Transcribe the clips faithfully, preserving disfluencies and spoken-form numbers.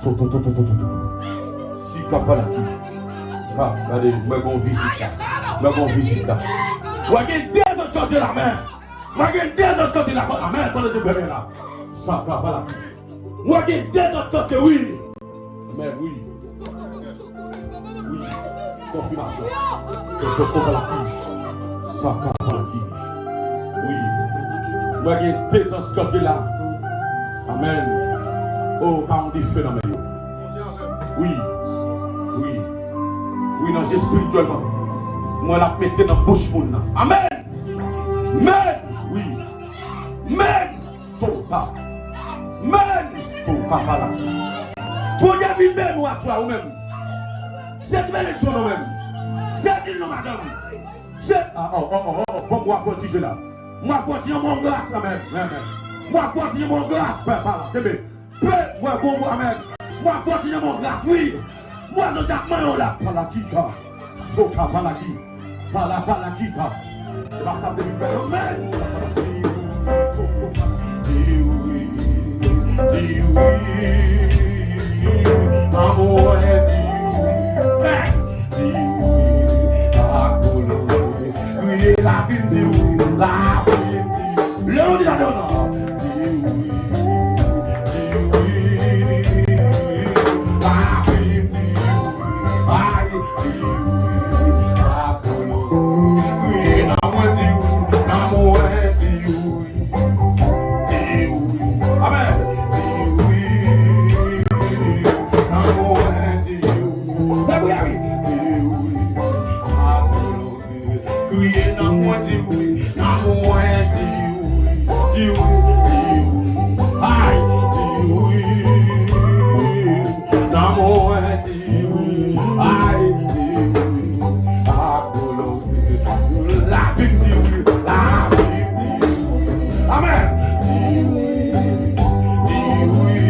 Sototototototo. Sikapalaki. Ha, gade, mwen gon vizit la. Mwen gon vizit la. Mwen gen de zanj kante la, men. Mwen gen de zanj kante la, men. Pandan te bebe la. Sakapalaki. Mwen gen de zanj kante, wi. Men, wi. Wi. Konfimasyon. Sotototototo. Sakapalaki. Wi. Mwen gen de zanj kanpe la. Amèn. O, ka yon dife nan men yo. Wi. Wi. Wi, nan je espirityèlman. Mwen l ap mete nan bouch moun nan. Amèn. Men. Wi. Men. Sota. Men. Sota pala. Bondye vin beni w aswè a ou menm. Jezi benediksyon nou menm. Jezi non madanm. Je, a, o, o, o, o, o, bon, mwen ap voltije la. Mwen ap voltije yon bon gras la, men, men, men. Mwen ap voltije yon bon gras, pè, pa la, kenbe. Pè, mwen bon, mwen, amèn. Mwen ap voltije yon bon gras, wi. Mwen, nou ap manyen la, palakika. Soka, palaki. Pala, palakika. Se pa sa te vin fè, non, men. Diwi, diwi, diwi. Lanmou, diwi. Men. Di wi, a kolore. Kriye lavi m di wi, lavi m di wi. Lè nou di sa, non, non. Di wi, di wi. Lavi m di wi, ay, di wi, a kolore. Kriye nan mwen di wi, nan mwen di wi. Di wi. Amèn. Di wi. Nan mwen di wi. Fè bri a wi. Di wi. Kriye nan mwen di wi. Nan mwen di wi. Di wi. Di wi. Ay. Di wi. Nan mwen di wi. Ay. Di wi. Lavi m di wi, lavi m di wi. Amèn. Di wi, di wi.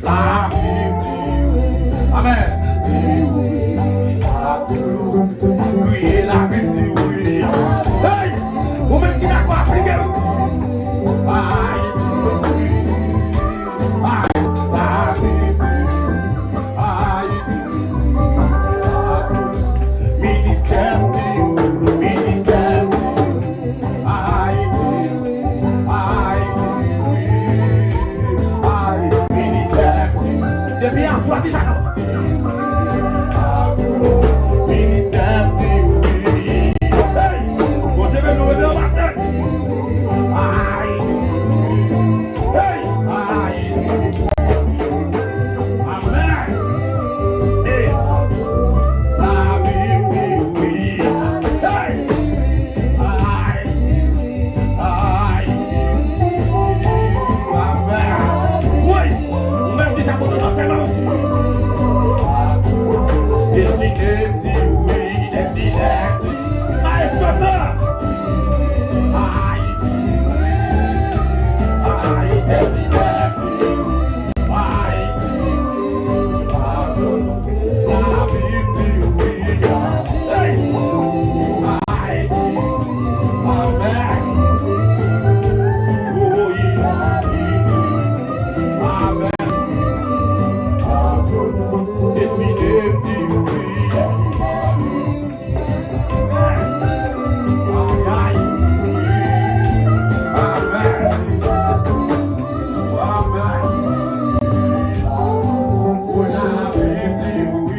Lavi m di wi. Amèn. Di wi. Kriye lavi m di wi. Hey! Ou menm ki dakò aplike wi. Ay, di wi. Ay, lavi m di wi. Ay, di wi. Ministè m di wi. Ministè m di wi. Ay, ay, ay, ministè. Depi aswè, di sa non. Ministè, di wi. Hey! Bondye beni w, rete anba sèk. Ay, hey! Ay! Amèn. Hey! Lavi m di wi. Hey! Ay! Ay! Amèn. Wi! Ou menm ki ta pote nan sèman. Deside, di wi, deside, di wi. Maestro, nan. Ay! Ay! Deside, di wi. Ay! Lavi m di wi. Hey! Ay! Amèn. Wi. Amèn. Deside m di wi. Amèn. Ay, ay. Amèn. Amèn. Pou lavi m di wi.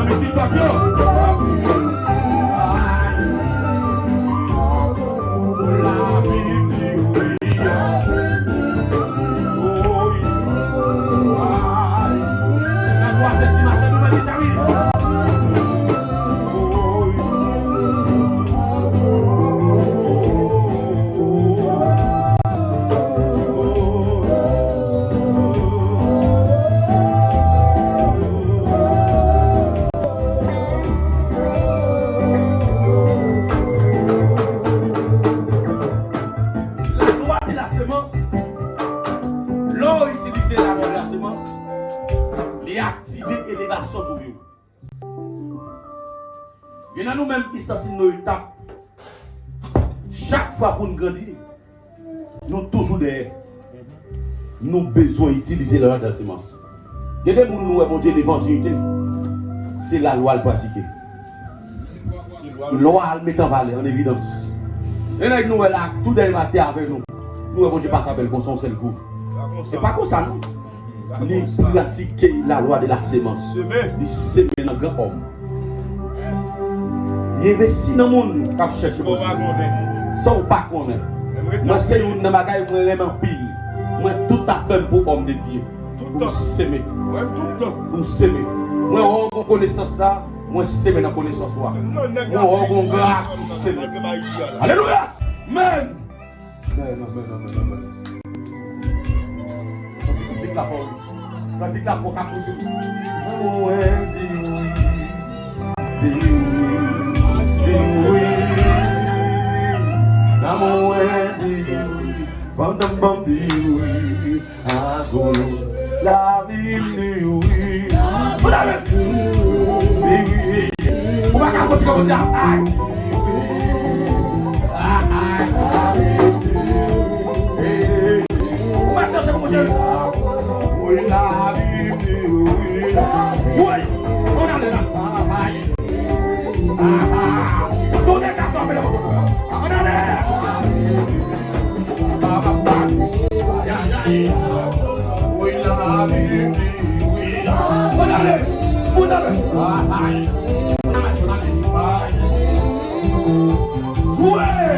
Pitit pèp yo. Ay. Labib di wi. Oy. Ay. Nan twa sèt di maten nou mèt deja wi. Oy. La lwa de la semans, lè w itilize la lwa de la semans, li aktive elevasyon sou vi w. Gen nan nou menm ki santi nou etap. Chak fwa pou n grandi, nou toujou dèyè. Nou bezwen itilize lwa de la semans. Gen de moun nou wè Bondye levanjil te, se lalwa l pratike. Lwa l met an valè, an evidans. E lè nou wè la, tou dèyè maten avè nou, nou wè Bondye pase avè l konsa yon sèl kou. E pa konsa non. Li pratike la lwa de la semans. Li seme nan gran òm. Li envesti nan moun k ap chèche Bondye. San w pa konnen. Mwen se youn nan bagay mwen renmen anpil. Mwen tout afè m pou òm de Dye. Pou m seme. Pou m seme. Mwen wè w gon konesans la, mwen seme nan konesans ou a. Mwen wè w gon gras, m seme. Alelouya! Amèn! Amèn, amèn, amèn, amèn. Kantik, kantik la fò wi. Kantik la fò ka pouse wi. Mwen di wi. Di wi. Di wi. Nan mwen di wi. Pandan m di wi. Ago. Labib di wi. Ou ta wi. Wi, wi, wi. Ou pa ka kontinye konsa. Ay. Ay, ay. Ou pa danse pou Bondye. Wi, Labib di wi. Wi. Ou ta wi la. Ay. Ah, ah. Sou de gason apèl mwen. Ann ale. Ay, ay, ay. Wi, la, wi, wi, wi. Ann ale. Ann ale. Ah, ay. Ann ale. Jwe.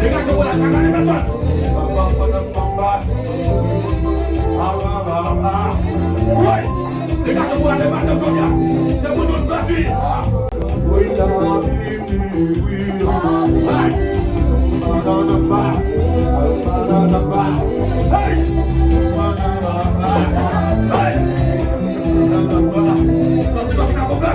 Degaje w la, pa gade pèsòn. Woy! Degaje w la, leve atè w jodi a. Se pou jodi a. Woy, la, wi, wi, wi. Ay! Hey! Hey! Kantik, kantik, kantik.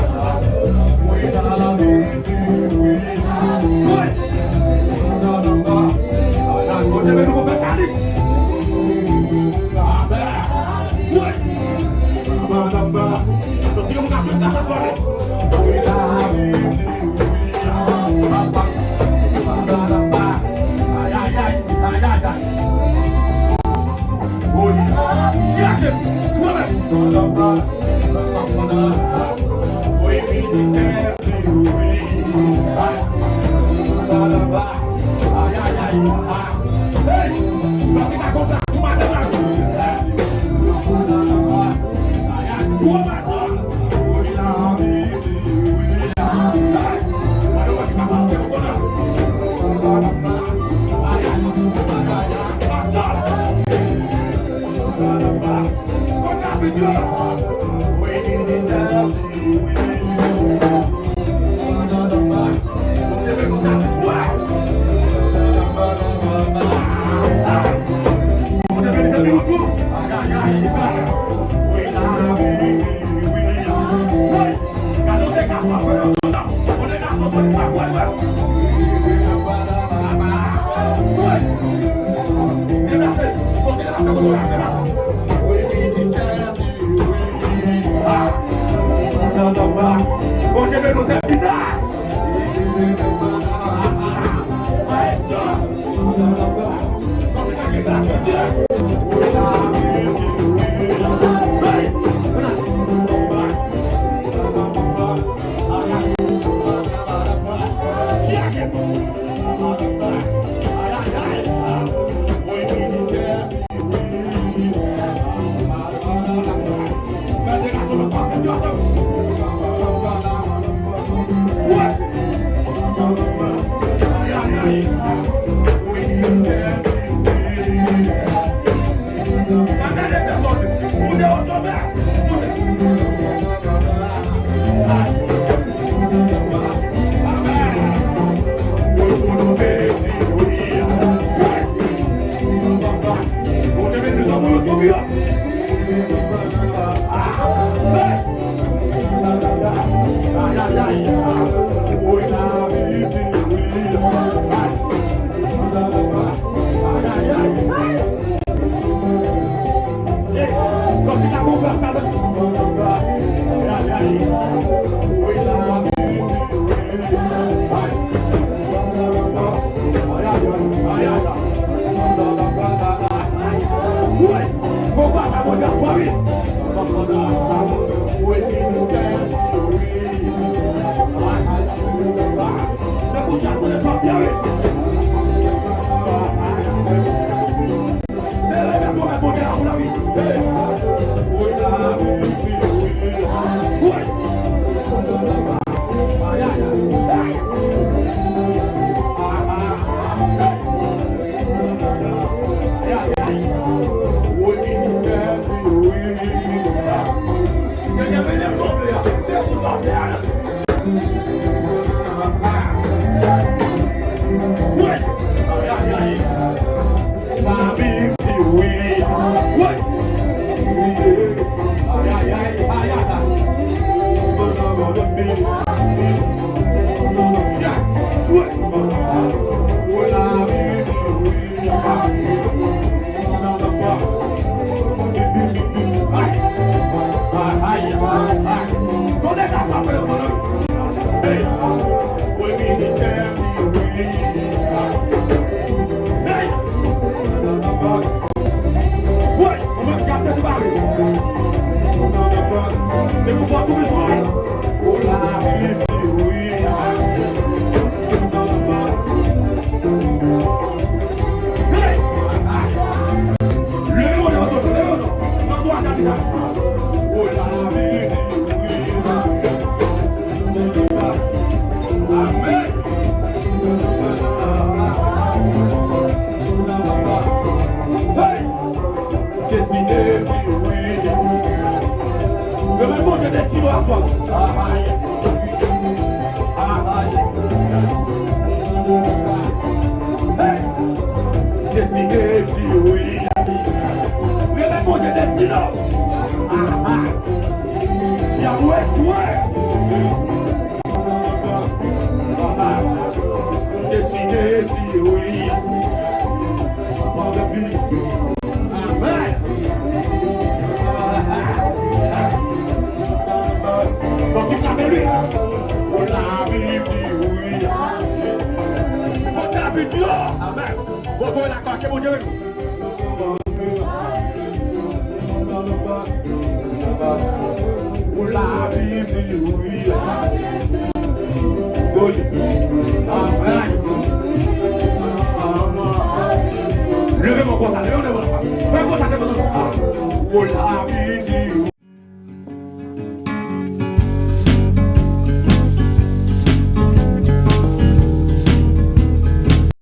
Deside di wi. Remèt Bondye destine w. Ah, ah. Dyab ou echwe. Papa, m deside di wi. Amèn. Bon, ki frape li? Pou Labib di wi. Bon, David yo. Amèn. Bon, bon, la, ke Bondye avèk nou. Pou Labib di wi. Wi. Amèn. Leve men w konsa, leve men w konsa. Fè konsa devan nou. Pou Labib.